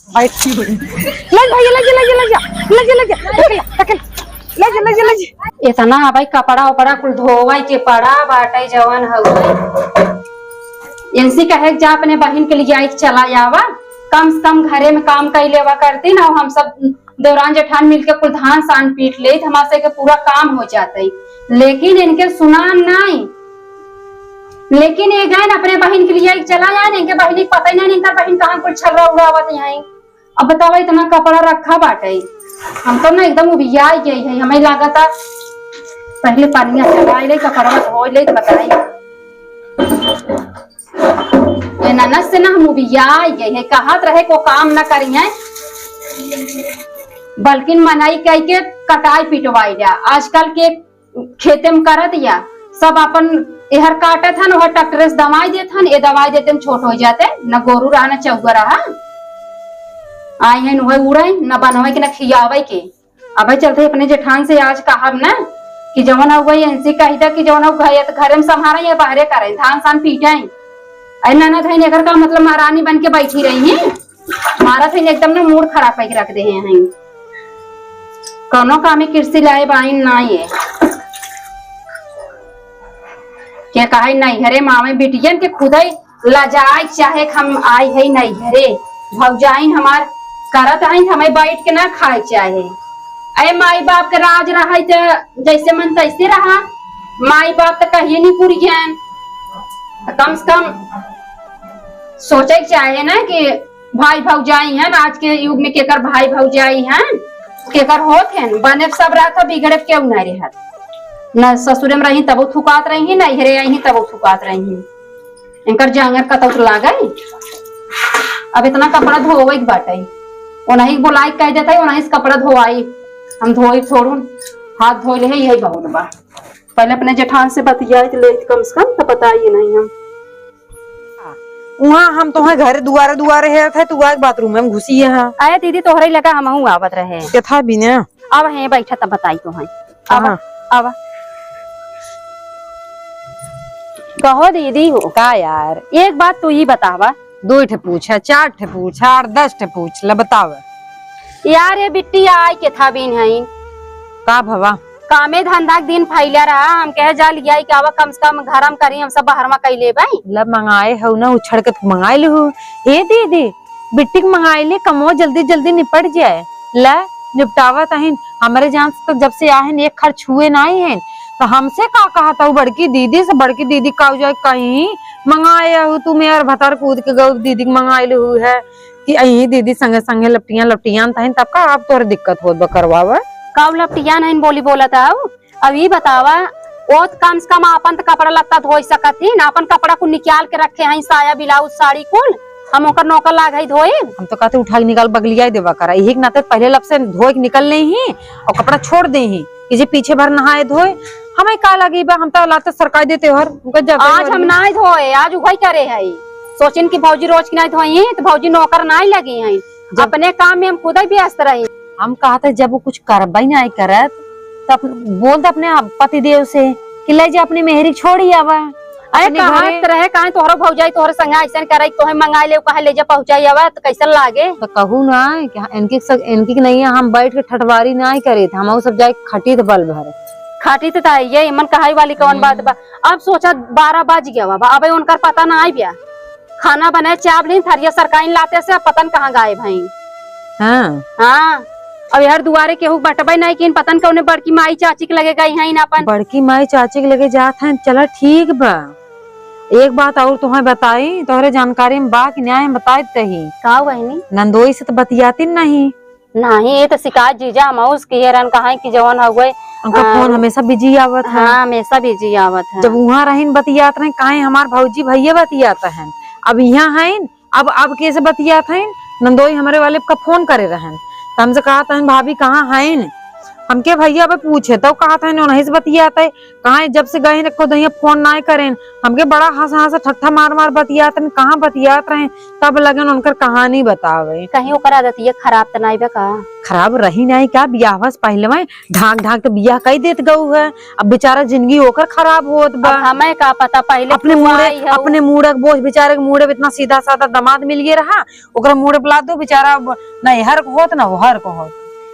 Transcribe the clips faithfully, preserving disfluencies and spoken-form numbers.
बैठ। ले भैया, ले जा, ले जा, ले जा, ले जा, ले जा, टकला, टकला, ले जा, ले जा, ले जा। इतना भाई कपड़ा उपड़ा कुल धोवे के पड़ा बाटे जवन हउए। इनसे कहे के जा अपने बहिन के लिए आई के चला आवा, कम से कम घरे में काम कर लेवा करती ना, हम सब देवरान जेठान मिलके कुल धान सान पीट लेत, हमार से के पूरा काम हो जाते, लेकिन इनके सुना नहीं। लेकिन ये गए न अपने बहिन के लिए चला जाए, इनके बहिन के पता ही नहीं, इनकर बहिन कहाँ कुल छर्रा उड़ावत यहाँ। अब बतावा, इतना कपड़ा रखा बाटे, हम तो ना एकदम उबिया गई है। हमें लागता पहले पानिया चढ़ाई ले, कपड़ा धो ले, तो बताई। ए ननद से ना हम उबिया गई है, कहत रहे को काम ना करी है, बल्कि मनई कह के कटाई पिटवाई जा। आजकल के खेते में करत या सब अपन एहर काटत हन, ओहर ट्रैक्टर से दवाई देत हन, ए दवाई देते में छोट हो जाते, न गोरू रहा न चौगा रहा। आए हैं उहे उड़े, न बनवे के न खियावे के। अबे चलते अपने जेठान से आज कहब ना कि जवन हउ वही इनसे कही दा कि जवन हउ घरे, घरे में संभारे या बाहरे करे, धान सान पीटे। अरे ननद है, एकर का मतलब महारानी बन के बैठी रही है? मारा थे एकदम ना मूड खराब करके रख दे हैं। कौनो कामे किरसी लाए बाइन ना ये। के कहे नैहरे मामे बिटियन के खुदई लजाए चाहे हम आई है नैहरे। भौजाइन हमार करत आइन, हमें बैठ के ना खाए चाहे। अरे माई बाप के राज रहा त जैसे मन तैसे रहा। माई बाप तो कहिए नहीं पुरियन। कम से कम सोचे के चाहे ना कि भाई भौजाई हैं, आज के युग में केकर भाई भौजाई हैं, केकर होत हैं, बने सब रहत है, बिगड़े केहू ना रहत। न ससुरे में रही तबो थुकात रही, नैहरे आई तबो थुकात रही। इनकर जांगर कतौ तो लागे। अब इतना कपड़ा धोवे के बाटे, ओनही के बोलाई के कह देते, ओनही से कपड़ा धोवाई, हम धोई छोड़ू, हाथ धोई ले, यही बहुत बा। पहले अपने जेठान से बतियाई तो लेत कम से कम, तो बताइए नहीं हम। उहाँ हम तोहे घर दुआरे दुआरे हेरत है, तू आके बाथरूम में घुसी है। अरे दीदी, तोहरे लगा हमहू आवत रहे। के था बिना? अब है बैठा, तब बताई तोहे। अब, कहाँ? अब। कहो दीदी हो। का यार? एक बात तू ही बतावा। दो ठे पूछा, चार ठे पूछा, आठ दस ठे पूछ ले, बतावा। यार, ये बिट्टी आई के था बिन हईन। का भवा? कामे धंधा के दिन फैला रहा, हम कहे जा लिया कि आवा कम से कम घर हम करी, हम सब बाहर में कई लेबै। लब मंगाए हउ ना, उछड़ के तू मंगाए लहू। हे दीदी, बिट्टी के मंगाए ले, कमो जल्दी जल्दी निपट जाए। ले, निपटावत अहिन, हमरे जान से तो जब से आहिन एक खर छुए नाई हैं, तो हमसे का कहत हउ बड़की दीदी से, बड़की दीदी का जाए कहीं मंगाए हउ तू, मेर भतार कूद के गउ दीदी के मंगाए लहू है। कि अही दीदी संगे संगे लपटियान लपटियान तहिन तब का अब तोहरे दिक्कत होत बा करवावे? कब लपटियान हईन बोली बोलत हऊ? अब ई बतावा, ओ त कम से कम आपन त कपड़ा लत्ता धोई सकत ही ना, आपन कपड़ा कुल निकाल के रखे हईन, साया ब्लाउज साड़ी कुल, हम ओकर नौकर लाग हई धोए? हम तो कहते उठा के निकाल बगलिया ही देवा करा, यही के नाते पहले लब से धोए के निकल ले ही और कपड़ा छोड़ दे ही। कि जे पीछे भर नहाए धोए, हमें का लगी बा, हम तो लाते सरकाई देते हर, उनका जब आज हम नाई धोए, आज उहई करे हई। सोचिन कि भौजी रोज की नाई धोई, तो भौजी नौकर नाई लगी हैं। जब अपने काम में हम खुद ही व्यस्त रही। हम कहते जब वो कुछ करबई नाई करत, तो अपन, बोल दे अपने आप पति देव से कि ले जा अपनी मेहरी छोड़ी आवा। अरे अपने कहत घरे। रहे, काहे तोहरो भौजाई तोहरे संगे ऐसन करे, तोहे मंगाई ले, कहे ले जा पहुंचाई आवा, तो कैसन लागे? तो कहू ना कि हाँ, इनकी सग-, इनकी के नहीं है, हम बैठ के ठठवारी ना करे थे, हम सब जाए खटी थे बल भर। खटी थे, ये मन कहाई वाली कौन बात बा? हम्म। अब सोचा बारह बज गया बा, अबे उनकर पता ना आई बिया। खाना बनाए, चाप लीन, थरिया सरकाइन लाते से अब पता न कहाँ गायब हैं। हाँ। हाँ। अब यार दुआरे केहू बटबे नहीं किन, पता न कौने बड़की माई चाची के लगे गई हैं अपन। बड़की माई चाची के लगे जात हैं, चला ठीक बा। एक बात और तुम्हें बताई, तोहरे जानकारी में बा कि न्याय में बताई तही। का बहिनी? नंदोई से तो बतियाती नहीं। नहीं, ये तो शिकायत जीजा हम उसकी हेरन कहा कि जवन हो गए, उनका आ, फोन हमेशा बिजी आवत है। हाँ, हमेशा बिजी आवत है। जब वहाँ रहीन बतियात रहे, काहे हमार भौजी भैया बतियात हैं, अब यहाँ हैं, अब, अब कैसे बतियात हैं, नंदोई हमरे वाले का फोन करे रहन, तो हमसे कहत हैं, "भाभी कहाँ हैं?" हमके भइया अबे पूछे, तउ कहत हैं, उन्हीं से बतियात है। कहाँ जब से गए हैं, एको दहिया फोन नाहीं करेन। हमके बड़ा हँस हँस ठट्ठा मार मार बतियात हैं, कहाँ बतियात रहे, तब लगेन उनकर कहानी बतावे। कहीं ओकर आदतिया खराब त नाहीं बा का? खराब रही नाहीं का, बियाह से पहिले वहीं ढाक ढाक त बियाह कई देत गऊ है। अब बेचारा जिंदगी ओकर खराब होत बा। अब हमें का पता, पहिले अपने तू मूड़े, आई हऊ। अपने मूड़े के बोझ, बेचारे के मूड़े पे इतना सीधा साधा दामाद मिल गया रहा, ओकरा मूड़े पे लाद दो, बेचारा अब ना एहर को होत, ना ओहर को होत।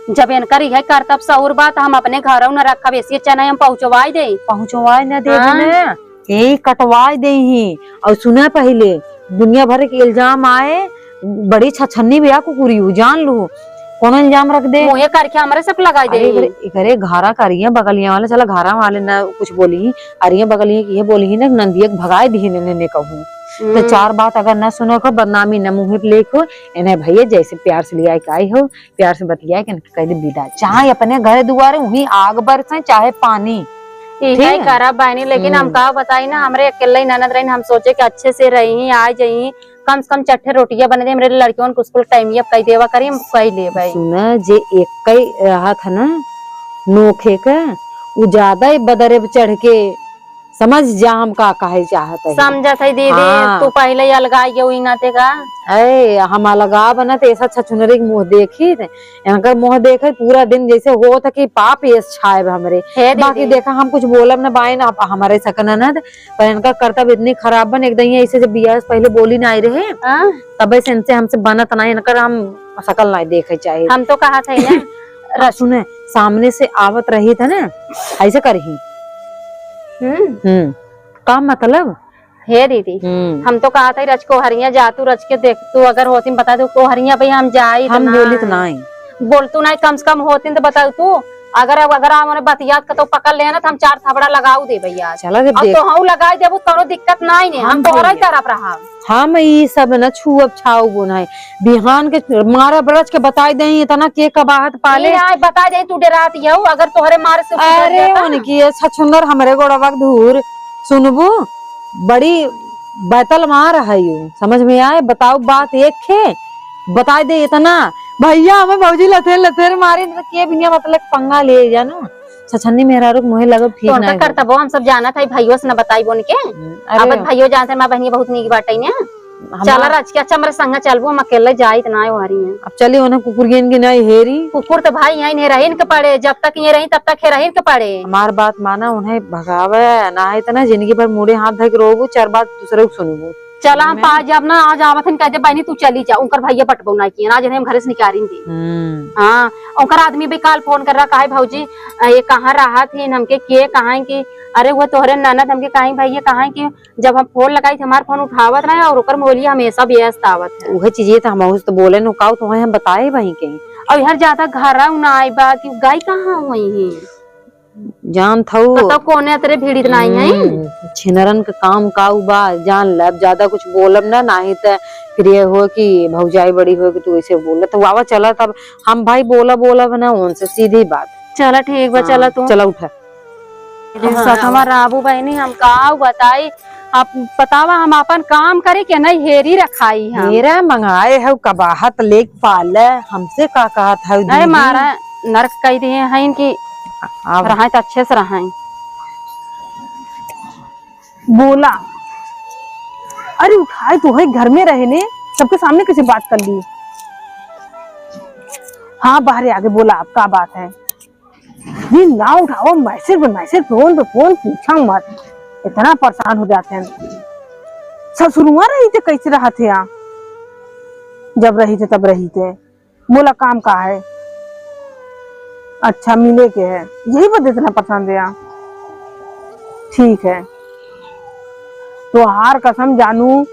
जब इनकर इहे करतब सहूर बा, त हम अपने घरऊ न रखब, ऐसे चना हम पहुँचवाई दे। पहुँचवाई न देबे हाँ। न, यही कटवाई दे ही। और सुना पहिले, दुनिया भर के इल्जाम आए, बड़ी छछन्नी बिया कुकुरी, उ जान लू, कोनो इल्जाम रख दे। मुँहे करके हमरे सब लगाई दे अरे ही। एकरे, एकरे घरा करिया बगलिया वाले, चला घरा वाले ना कुछ बोली ही, अरे बगलिया की ये बोली ही ना, नंदिया के भगाए दी ने, ने, ने कहूँ। तो हम्म। चार बात अगर ना सुनो को, बदनामी न मुँह पे लेको, इन्हें भैया जैसे प्यार से लिया के आई हो, प्यार से बतिया के इनके कह दे विदा, चाहे अपने घर दुआरे वहीं आग बरसे, चाहे पानी। यही ठीक है? करब बहनी, लेकिन हम हम्म। का बताई ना, हमरे अकेले ही ननद रही, हम सोचे कि अच्छे से रही, आ जाई, कम से कम चट्ठे रोटिया बने दे, हमरे लड़कियों को स्कूल टाइम ये कह देवा करी, हम कह ले भाई। सुना, जे एक कई रहत है ना नोखे के, उ ज्यादा ही बदरे पे चढ़ के समझ जा हम का कहे चाहत है। समझत है दीदी, हाँ। तू पहले ही अलगाई गई ना ते का? ए, हम अलगाव ना ते ऐसा छछुनरी के मुँह देखी थे। इनकर मुँह देखे पूरा दिन जैसे होत कि पाप ये छाए बा हमरे। हे दीदी। बाकी देखा हम कुछ बोलब ना बाई ना, आप हमारे सकन ना, पर इनका करतब इतनी खराब बन, एकदम ये ऐसे जब बियाह से पहले बोली ना आई रहे, हाँ। तब से इनसे हमसे बनत ना, इनकर हम सकल ना देखे चाहिए। हम तो कहा थे ना। हाँ, सुने, सामने से आवत रही था ना, ऐसे करही। हम्म। हम्म, का मतलब? हे दीदी, हम्म। हम तो कहत है रच कोहरिया जा तू, रच के देख तू, अगर होतिन बता दू कोहरिया भैया हम जाई हम ना। बोलित नाई। बोल तू नाई, कम से कम होतिन तो बताऊ तू। अगर, अगर हम उन्हें बतियात का तो पकड़ लेना तो हम चार थपड़ा लगाऊ दे भैया। चला जब और देख। तो हम लगाई देबू, कोनो दिक्कत नाई ने, हम हम तोहरा ही बोलिए। तरफ रहा। हम ई सब न छुअब छाउबो नाई। बिहान के मारा बरच के बताई देई, इतना के कबाहत पाले। ई आय बताई देई, तू डरात यहू, अगर तोहरे मारे से सुधर अरे जाता। उनकी ये छछुंदर हमरे गोड़वा के धूर, सुनबू, बड़ी बैतल मार है यू, समझ में आए? बताओ बात एक खे, बताई दे इतना, भैया हमें भौजी लथेर लथेर मारे, तो के बिना मतलब पंगा ले जानू। छछन्नी मेहरारू के मुँहे लगब ठीक तो उनका ना है। करतबो हम सब जानत है, भाइयों से न बताई बोन के। हम्म, अरे। अब भाइयों जानते हैं, माँ बहनी बहुत नीक बाटे ने। हमार चला राज के, अच्छा, हमरे संगे चलबो, हम अकेले जाइत ना है वहरी हैं। अब चली उन्हें कुकुर गिन गिन आई हेरी। कुकुर तो भाई यहीं नहीं रहिन के पड़े, जब तक ये रही तब तक हे रहिन के पड़े। हमार बात माना, उन्हें भगावे ना है इतना, जिंदगी भर मुड़े हाथ धके रोबू, चार बात दूसरे को सुनबू। चला हम हमें पास जब ना आज आवत हन, कह दे बहनी तू चली जा, उनकर भैया बटबो ना किए, आज इन्हें हम घरे से निकालेंगे। हम्म। हाँ, उनकर आदमी भी काल फोन कर रहा, काहे भौजी, अ, ये कहाँ रहा थी, हमके के कहाँ है कि, अरे वो तोहरे ननद हमके कहाँ है भैया, कहाँ है कि जब हम फोन लगाई थी, हमार फोन उठावत रहे और ओकर मोबाइलिया हमेशा व्यस्त आवत है। उहे चीजें तो हम तो बोले नु काऊ, तुम्हें हम बताए वहीं के। और हर ज्यादा घर ना आए बा कि गई कहाँ हुई है। जान थऊ। कतौ कोने अतरे भीड़ित नाई है। हम्म, छिनरन के काम काऊ बा, जान ले, अब ज्यादा कुछ बोलब ना, नाही त फिर ये हो कि भौजाई बड़ी हो कि तू ऐसे बोलत। तो वावा चला तब हम भाई बोला, बोला बना उनसे सीधी बात। चला ठीक बा, हाँ, चला तू। चला उठा। हाँ, सतवा हाँ। राबू बहनी, हम काऊ बताई, आप बतावा, हम आपन काम करी के नहीं हेरी रखाई हम। मेरा मंगाए हऊ कबाहत लेक पाले, हमसे का कहत हऊ अरे दीदी? मारा नरक कई दिए हैं इनकी, अब रहाई तो अच्छे से रहाई। बोला, अरे उठाए तो है, घर में रहे ने, सबके सामने कैसे बात कर ली? हाँ, बाहर आगे बोला, आप का बात है? दिन ना उठाओ, मैसेज पे मैसेज, फोन पे फोन, पूछा मत, इतना परेशान हो जाते हैं। ससुरुआ रही थे, कैसे रहते हैं? जब रही थे तब रही थे। बोला काम का है? अच्छा, मिले के है, यही बदे इतना परेशान रहा। ठीक है, तोहार कसम जानू,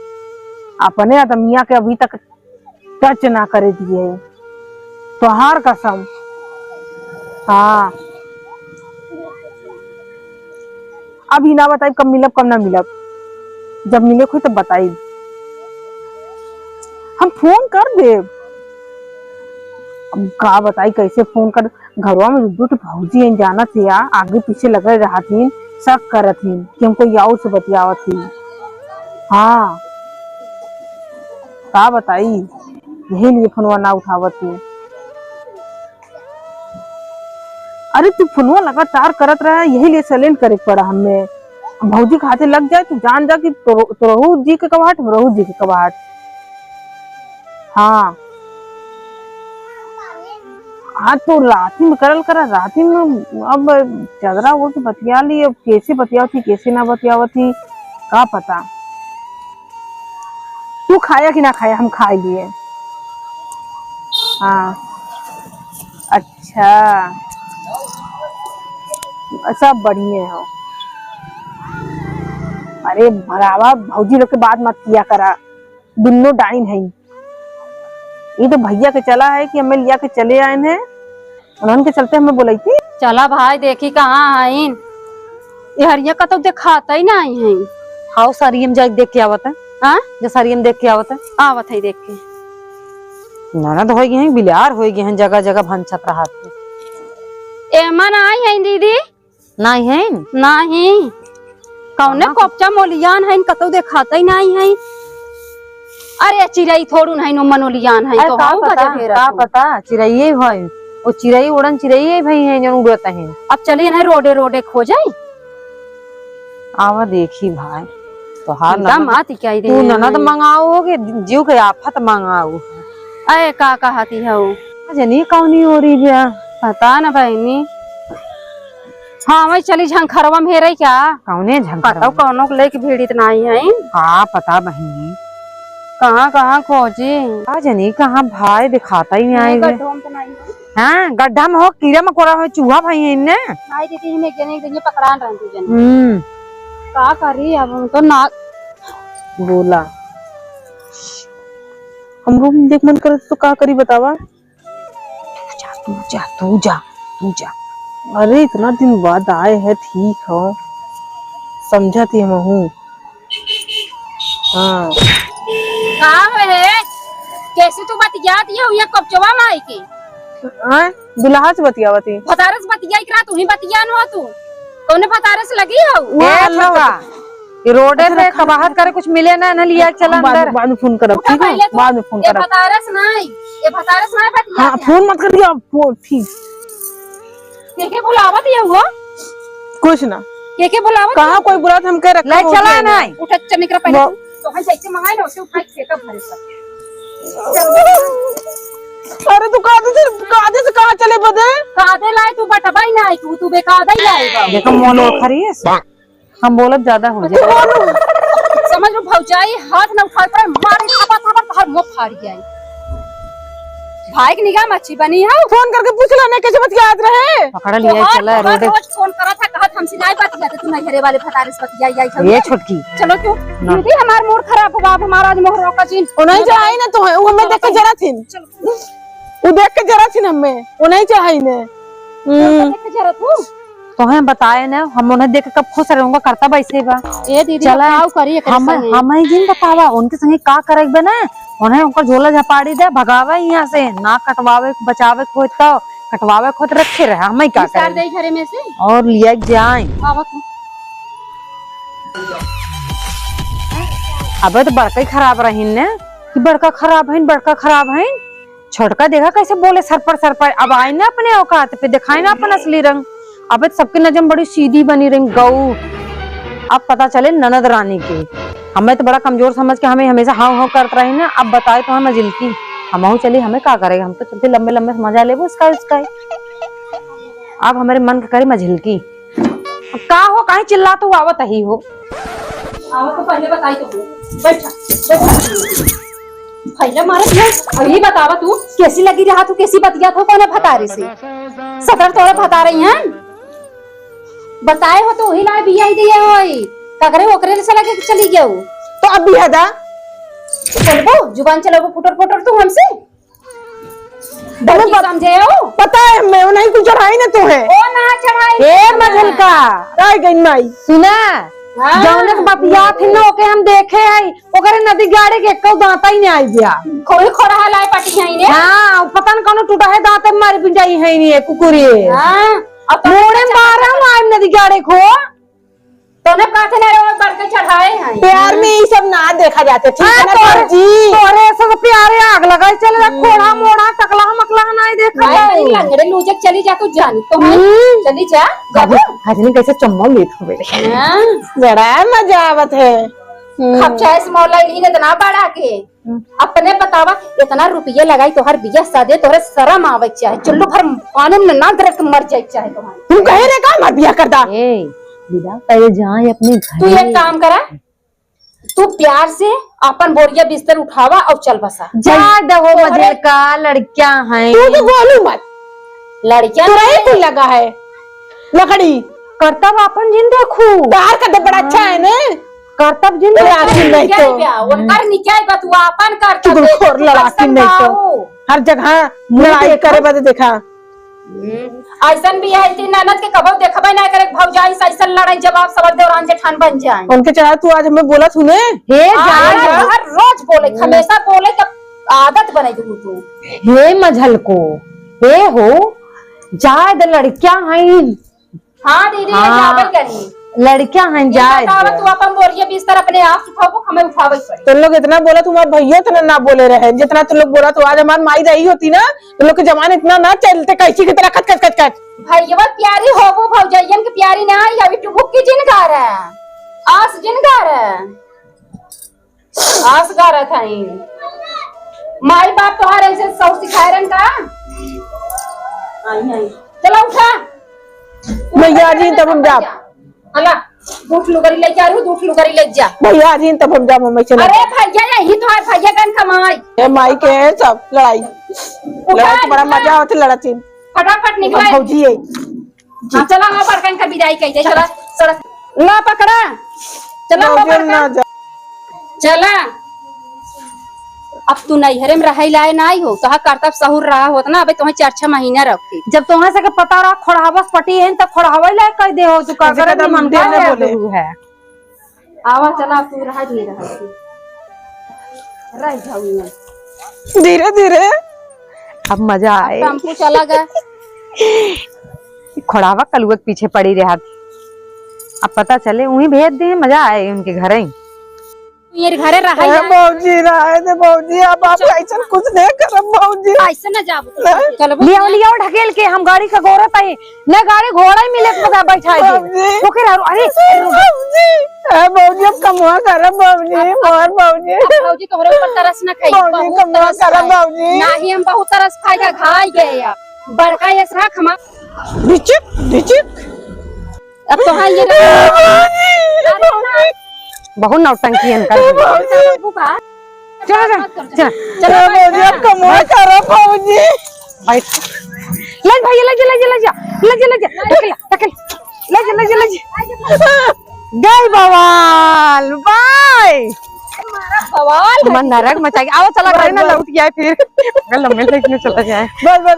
अपने आदमिया के अभी तक टच ना करे दिए। तोहार कसम। हाँ। अभी ना बताई कब मिलब, कब ना मिलब। जब मिले कोई तब बताई। हम फोन कर देब। अब का बताई कैसे फोन कर, घरवा में दू, दू ठो भौजी हैं, जानत हिया, आगे पीछे लगे रहत हिन, शक करत हिन कि हम कोई और से बतियावत ही। हाँ, का बताई, यही लिए फोनवा ना उठावत ही। अरे, तू फोनवा लगातार करत रहा, यही लिए silent करे के पड़ा हमें। भौजी के हाथे लग जाए, तू जान जा कि तोर-, तोरहू जी के कबाहट, हमरहू जी के कबाहट। हाँ। हाँ, तो राती में करल करा, राती में अब चदरा ओढ़ के बतिया ली, अब कैसे बतियावत ही, कैसे ना बतियावत ही, का पता। तू खाया कि ना खाया, हम खाए लिए। हाँ, अच्छा, सब बढ़िया हो। अरे भरावा, भौजी लोग के बात मत किया करा, दुन्नो डाइन है। ये तो भैया के चला है कि हमें लिया के चले आए हैं, उन्हन के चलते हमें बोलैती। चला भाई, देखी कहाँ हईन, ये हरिया कतौ देखात ही नहीं है। हाउ सारी हम जाके देख के आवत है। हाँ? जो सारी हम देख के आवत है। आवत है देख के। ननद होई गई हैं, बिलार होई गई हैं, जगह जगह भनचत रहत है। एमन आई हैं दीदी? नाहीं हैं? नाहीं। कौने कहाँ? कोपचा मोलियान हैं, कतौ देखात ही नाहीं हैं। अरे चिरई थोड़ू नाहीं, मनोलियान हैं, अरे तो का हम पता, बजा भेरा का तू। पता, चिरइये भई। वो चिरई उड़न चिरइये भई हैं, जौन उड़त हैं। अब चली ना रोडे रोडे खोजई। आवा देखी भाई, तोहार सीधा ननद, मात क्या ही तू देहे ननद हैं। मंगाओ हो कि जीव के आफत मंगाओ। अरे का कहती है वो? जनी कौनी हो रही बिया? पता न बहनी। हाँ, वही चली झंखरवा में हेरई क्या? कौने झंखरवा? पता कौनो के लेके भीड़ित नाहीं है। का पता बहनी। कहाँ, कहाँ खोजी? का जनी कहाँ भाई देखात ही नहीं आए ये गे। गड्ढों में तो नहीं है। हाँ, गड्ढा में हो, कीड़ा मकोड़ा हो, चूहा भाई है इन्ने। नहीं दीदी, इन्हें एक जने, एक जने पकड़ान रहन तू जने। हम्म। का करी अब हम तो ना। बोला। हमरो देख मन करत तो का करी बतावा? तू जा, तू जा, तू जा, तू जा। अरे इतना दिन बाद आए हैं, ठीक हो, समझा थी हमहू। हाँ। का है? कैसे तू बतियात ये हुई कपचवा माई के? हाँ, दुल्हा से बतियावत ही। भतारे से बतिया इकरा, तू ही बतिया न हो तू। कौने भतारे से लगी हो? वो ए, अल्लाह छोटका, ये रोडे अच्छा, पे रखा। कबाहत करे कुछ मिले ना, ना लिया, चला हम बाद, अंदर। बाद में फोन करब, उठा ठीक है? पहले तू। बाद में फोन ये करब। भतारे से नहीं, ये भतारे से नहीं बतिया हाँ, के। फोन मत करिए आप, फोन, ठीक। के के बुलावत ये हुआ? कुछ ना। के के बुलावत कहाँ ये? कोई बुलात हमके रखा ले हो चला गया ना। नहीं। उठा, चल निकरा पहले वो तू। तो हम जैसे मंगाए ना, उसे उठा के फेंका भरे सब। अरे तू कादे से, कादे से कहाँ चले बदे? कादे लाए तू बटबाई ना आई तू, तू बेकादा ही लाए बा। देखो मोनो खरी है। हम बोलब ज्यादा हो जाए। समझ लो भौजाई, हाथ न उठाए पर मारे थापा थापा तोहर मुंह फाड़ जाए। भाई के निगाह में अच्छी बनी है। फोन करके पूछ लो ना कैसे बतियात रहे। पकड़ लिया, तोहार, चला तोहार रोडे। रोज फोन करा था, कहत हमसे नहीं बतियाते, तू नैहरे वाले भतारे से बतियाई आई ये छोटकी। चलो तू। ना। दीदी हमार मूड खराब हुआ, अब हमारा आज मोहर रोका जी। ओ नहीं जाए ना तो है, वो हमें देख के जरा थी। चलो। वो देख के जरा थी ना हमें, वो नहीं चाहे ने। हम्म। देख के जरा तू। तोहे बताए ना, हम उन्हें देख के कब खुश रहूंगा, करता वैसे बा। ए दीदी, चला, बताओ करी एकरे हम, संगे। हम ही जिन बतावा, उनके संगे का करे बे ना, उन्हें उनका झोला झपाड़ी दे, भगावे यहाँ से, ना कटवावे, बचावे के होत तो, कटवावे के होत रखे रहे, हम ही का निसार करे। दे घरे में से। और लिया के जाए। आवा तू। अबे तो बड़का ही खराब रहीन ने, कि बड़का खराब है, बड़का खराब है। छोटका देखा कैसे बोले सरपड़ सरपड़। अब आए ना अपने औकात पे, दिखाए ना अपन असली रंग। अब तो सबके नजर में बड़ी सीधी बनी रही गऊ। अब पता चले ननद रानी की। हमें तो बड़ा कमजोर समझ के हमें हमेशा हाँ हाँ करत रही ना। अब बताए तो हम मझिलकी, हमहू चली, हमें का करेगा, हम तो चलते लंबे लंबे से मजा लेबो इसका, इसका ही। अब हमारे मन के करे मझिलकी। का हो, काहे चिल्ला तू आवत ही हो? आवत तो पहले बताई तो हो। बैठा, बैठा। पहले मारत है। अब ये बतावा तू, कैसी लगी रहा तू, कैसी बतिया था, कौन है भतारे से? सदर तोरा भतारे हैं? बताए हो तो वही लाए बिया ही दिए होई। ककरे ओकरे से लगे कि चली गयो। तो अब बिया दा। बोलबो, जुबान चलाबो पुटर पुटर तू हमसे? अरे बड़की बत-, समझे हो? पता है हमें, वो नहीं कुछ चढ़ाई ना तू है। ओ ना चढ़ाई ए ना। मझलका। राय गई माई। सुना, हाँ। जौने के बतियात ही ना, ओके हम देखे आई, ओकरे नदी गाड़े के एक्को दांता ही नहीं आई गया। खोई खोरहा लाए पटी है ने। हाँ, पता न कौनो टूटा है दांत मारे पिंजाई है नहीं है, कुकुरी। हाँ, अब तो मोड़े मारा हूँ आई नदी गाड़े को। तोने कहते ना रे, वो बड़के चढ़ाए हैं। प्यार में ये सब ना देखा जाते, ठीक हाँ, है ना तोरे, जी? तोरे ऐसे तो प्यारे आग लगाई चले ला, हम्म। खोड़ा मोड़ा, टकला मकला ना देखा भाई, है। लंगड़े लूजक चली जा, तू जान तो है। हम्म। चली जा, जाबो। हजनी कैसे चम्मा लेत हवे। हाँ। बड़ा मजा आवत है। हम्म। खप चाहे से मौला इन्हीं ने इतना बड़ा के। हम्म। अपने बतावा, इतना रुपये लगाई तोहर बियाह शादी, तोहरे शरम आवे के चाहे। चुल्लू भर पानी में ना गिरक मर जाए के चाहे तोहर। तू कहे रे का हमार बियाह कर दा? ए, विदा करे जाए अपने तू घरे। एक काम करा, तू प्यार से अपन बोरिया बिस्तर उठावा और चल बसा। जा दहो तोहरे मझिलका, लड़कियां हैं। तू तो बोलू मत। लड़कियां तोरा ही नहीं। कुल लगा है लकड़ी। करतब अपन जिन देखू। तोहार करतब बड़ा अच्छा है ने। करतब जिन तो देखू। राखी नहीं क्या तो। क्या? उनकर निकाय बा, तू अपन करतब चुगलखोर देख, तू लड़ाकी कैसन नहीं तो। बाऊ। हर जगह नहीं लड़ाई देखा। करे बदे देखा। हम्म, अइसन भी है, इतनी ननद के कबो देखबे ना करे, भौजाई से अइसन लड़ाई, जवाब सबर देवरान जेठान बन जाए। उनके चढ़ा तू आज हमें बोला तू ने। हे आ, जान। हर, हर रोज बोले, हम्म। हमेशा बोले, तब आदत बनाई तू, तू। हे मझलको, हे हो, जाए द लड़कियां हैं। हाँ दीदी, ये हाँ। जाबे करी। लड़कियां हैं, ये जाए बतावा, दे। तू अपन बोरिया बिस्तर अपने आप उठाबो, हमें उठावे के पड़ी। तुम लोग इतना बोला, तुम्हारे भैया इतना ना बोले रहे, जितना तुम लोग बोला, तो आज हमारी माई रही होती ना, तुम लोग के जबान इतना ना चलते, कैंची की तरह कच, कच, कच, कच। भैया प्यारी होबो, भौजैयन के प्यारी ना, या भी टुबुक की जिन गा रहा, आस जिन गा रहा। आस गारत हई। माई बाप तोहार ऐसे सौर सिखाए रहन का? आई, आई। चला उठा। भैया जी, तब हम जाब। हला, दूठ लुगरी ले जा रू, दूठ लुगरी ले जा। भैया जी, तब हम जाब, हम ऐसे ना अरे भैया, यही तो है, भैया गन कमाई। ए माई के सब लड़ाई। उठा, लड़ाई तो बड़ा उठा। मजा आवत है, लड़त ही। फटाफट निकल। अब भौजी है। हाँ, चला, हाँ, बड़कन का विदाई कई दे, चला, चला। ला पकड़ा। चला, हो भौजी, बड़कन। ना जा। चला। अब तू नैहरे में रहै लाए नाई हो, तोहार करतब सहूर रहा होत ना, अबे तोहे चार छह महीना रखे। जब तोहे से के पता रहा, खोड़हावस पटी है, तब खोड़हावे लाए कह दे हो, तू का अबे करे कदम मन का देने है बोले। गुरु है। आवा, चला, तू रहा, धीरे रहा। रह जाऊ मैं। धीरे, धीरे। अब मजा आए। अब टेम्पू चला गया। खोड़ावा कलुआ के पीछे पड़ी रहा। अब पता चले, वहीं भेज दे, मजा आए उनके घर ही। मेरे घरे रहा ए, है। भौजी, रहे दे, भौजी, अब आप ऐसन कुछ नहीं करब, भौजी। ऐसे ना जाबो। नहीं। चलो, लियाओ, लियाओ, ढकेल के, हम गाड़ी का गोरत आई। ना गाड़ी घोड़ा ही मिले तो बता बैठा दे। बाबूजी। ओके रे, अरे। बाबूजी। ए, बाबूजी, अब कमवा करब, बाबूजी, अब, अब, मार, बाबूजी। अब बाबूजी तोहरे ऊपर तरस ना खाई, बाबूजी, बहुत कमवा तरस करब, खाई। बाबूजी। नाही हम बहुत तरस खाई, घाई गए अब। बड़का यस रख हमार। ढिचिक, ढिचिक। अब तो हाँ ये ए, बाबूजी, ए, अरे ना। बाबूजी। बहुत नौटंकी है इनका। ए, बाबूजी। बाबू बा। चलो, चलो, चलो, चलो, ए, बाबूजी, अब कमवा करब, बाबूजी। बैठ। ले भैया, ले जा, ले जा, ले जा। ले जा, ले जा। टकला, टकला। ले जा, ले जा, ले जा। गई बवाल, बाय। बवाल। मन नरक मचा के। आओ, चला, घर ना लौट के आए फिर। अगर लम्बे लेके चला जाए। बस, बस।